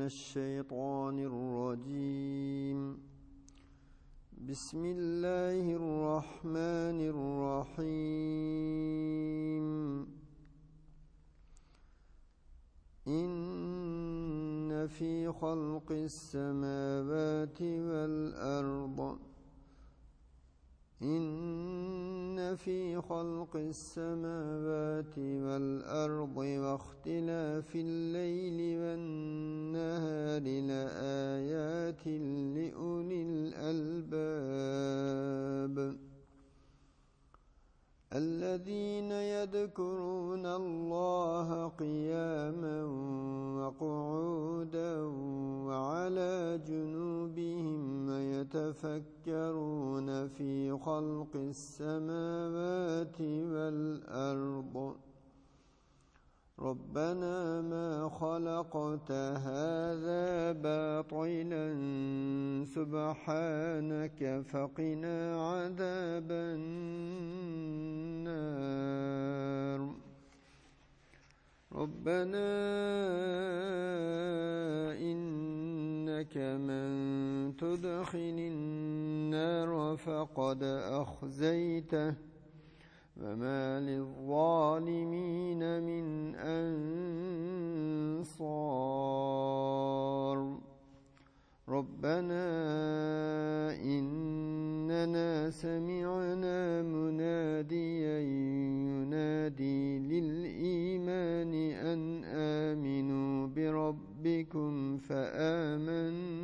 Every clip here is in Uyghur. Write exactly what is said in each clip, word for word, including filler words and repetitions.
الشيطان الرجيم. بسم الله الرحمن الرحيم. إن في خلق السماوات والأرض إن في خلق السماوات والأرض واختلاف الليل والنهار لآيات لأولي الألباب. الذين يذكرون الله قياما وقعودا وعلى جنوبهم ويتفكرون في خلق السماوات والأرض ربنا ما خلقت هذا باطلا سبحانك فقنا عذاب النار. ربنا إنك من تدخل النار فقد أخزيته وما للظالمين من أنصار. ربنا إننا سمعنا مناديا ينادي للإيمان أن آمنوا بربكم فآمنا.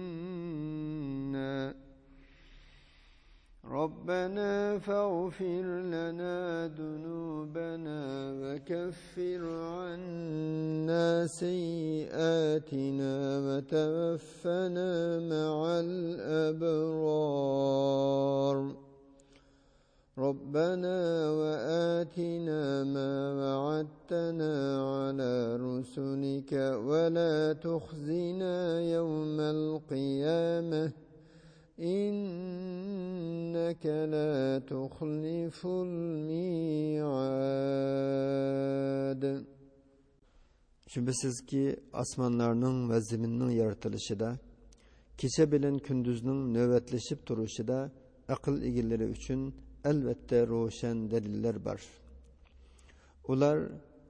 ربنا فاغفر لنا ذنوبنا وكفر عنا سيئاتنا وتوفنا مع الأبرار. ربنا وآتنا ما وعدتنا على رسلك ولا تخزنا يوم القيامة إنك لا تخلف الميعاد. شۈبھىسىزكى، ئاسمانلارنىڭ ۋە زېمىننىڭ يارىتىلىشىدا، كېچە بىلەن كۈندۈزنىڭ نۆۋەتلىشىپ تۇرۇشىدا ئەقىل ئىگىلىرى ئۈچۈن ئەلۋەتتە روشەن دەلىللەر بار. ئۇلار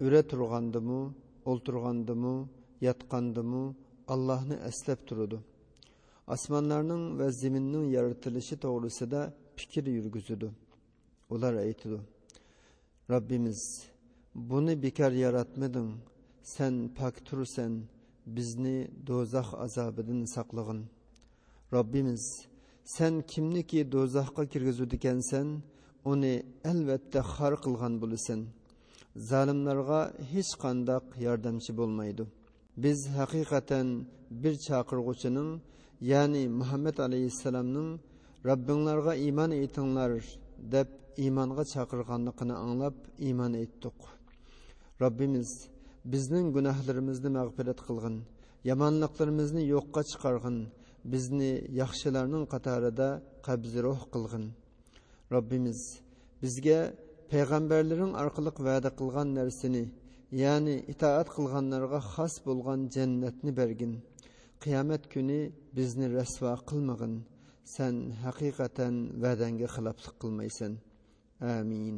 ئۆرە تۇرغاندىمۇ، ئولتۇرغاندىمۇ، ياتقاندىمۇ ئاللاھنى ئەسلەپ تۇرىدۇ. ئاسمانلارنىڭ ۋە زېمىننىڭ يارىتىلىشى توغرىسىدا پىكىر يۈرگۈزىدۇ. ئۇلار ئېيتىدۇ: رەببىمىز، بۇنى بىكار ياراتمىدىڭ، سەن پاك تۇرىسەن، بىزنى دوزاخ ئازابىدىن ساقلىغىن. رەببىمىز، سەن كىمنىكى دوزاخقا كىرگۈزىدىكەنسەن، ئۇنى ئەلۋەتتە خار قىلغان بولىسەن. زالىملارغا ھېچقانداق ياردەمچى بولمايدۇ. بىز ھەقىقەتەن بىر چاقىرغۇچىنىڭ، يەنى مۇھەممەد ئەلەيھىسسالامنىڭ، «رەببىڭلارغا ئىمان ئېيتىڭلار» دەپ ئىمانغا چاقىرغانلىقىنى ئاڭلاپ ئىمان ئېيتتۇق. رەببىمىز، بىزنىڭ گۇناھلىرىمىزنى مەغپىرەت قىلغىن، يامانلىقلىرىمىزنى يوققا چىقارغىن، بىزنى ياخشىلارنىڭ قاتارىدا قەبزى روھ قىلغىن. رەببىمىز، بىزگە پەيغەمبەرلىرىڭ ئارقىلىق ۋەدە قىلغان نەرسىنى، يەنى ئىتائەت قىلغانلارغا خاس بولغان جەننەتنى بەرگىن. قىيامەت كۈنى بىزنى رەسۋا قىلمىغىن. سەن ھەقىقەتەن ۋەدەڭگە خىلاپلىق قىلمايسەن. ئامىن.